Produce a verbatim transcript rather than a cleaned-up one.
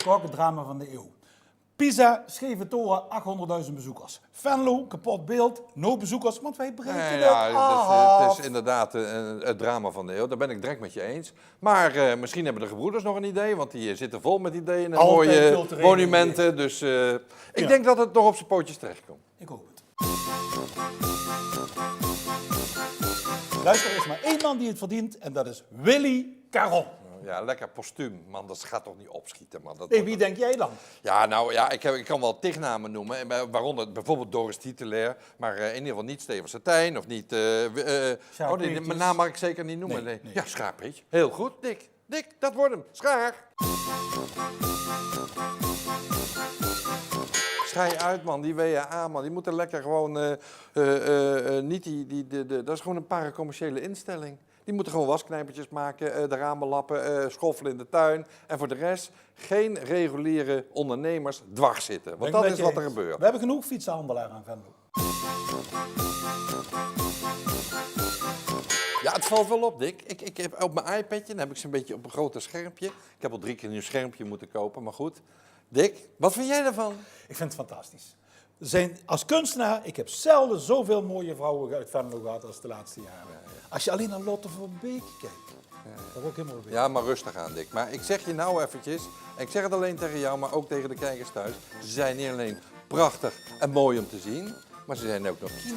Kok, het drama van de eeuw. Pisa, scheve tore, achthonderdduizend bezoekers. Venlo, kapot beeld, nul bezoekers, want wij breken Nee, het ja, het is, af. Het is inderdaad eh, het drama van de eeuw. Daar ben ik direct met je eens. Maar eh, misschien hebben de gebroeders nog een idee, want die eh, zitten vol met ideeën en Altijd mooie culturele monumenten. Dus eh, ik Ja. denk dat het nog op zijn pootjes terechtkomt. Ik hoop het. Luister, er is maar één man die het verdient en dat is Willy Caron. Ja, lekker postuum, man. Dat gaat toch niet opschieten, man. Dat Nee, wordt- wie denk jij dan? Ja, nou ja, ik, heb, ik kan wel tig namen noemen. Maar waaronder bijvoorbeeld Doris Tittelaer. Maar eh, in ieder geval niet Stevens Satijn of niet... eh, w- eh, Sjaak oh, die, Peetjes. Mijn naam mag ik zeker niet noemen. Nee, Nee, nee. Ja, Sjaak Peetjes. Heel goed, Dick. Dick, dat wordt hem. Sjaak. Schei uit, man. Die W A, man. Die moeten lekker gewoon... eh, eh, eh, eh, niet die... die de, de, dat is gewoon een paracommerciële instelling. Die moeten gewoon wasknijpertjes maken, eh, de ramen lappen, eh, schoffelen in de tuin. En voor de rest geen reguliere ondernemers dwars zitten. Want Ben ik dat met is je wat er eens. Gebeurt. We hebben genoeg fietsenhandelaren aan Venlo. Ja, het valt wel op, Dick. Ik, ik heb op mijn iPadje, dan heb ik ze een beetje op een groter schermpje. Ik heb al drie keer een nieuw schermpje moeten kopen, maar goed. Dick, wat vind jij ervan? Ik vind het fantastisch. Zijn, als kunstenaar, ik heb zelden zoveel mooie vrouwen uit Venlo gehad als de laatste jaren. Als je alleen naar Lotte van Beek kijkt, dat word ik helemaal weer. Ja, maar rustig aan, Dick. Maar ik zeg je nou eventjes, en ik zeg het alleen tegen jou, maar ook tegen de kijkers thuis. Ze zijn niet alleen prachtig en mooi om te zien, maar ze zijn ook nog kiel.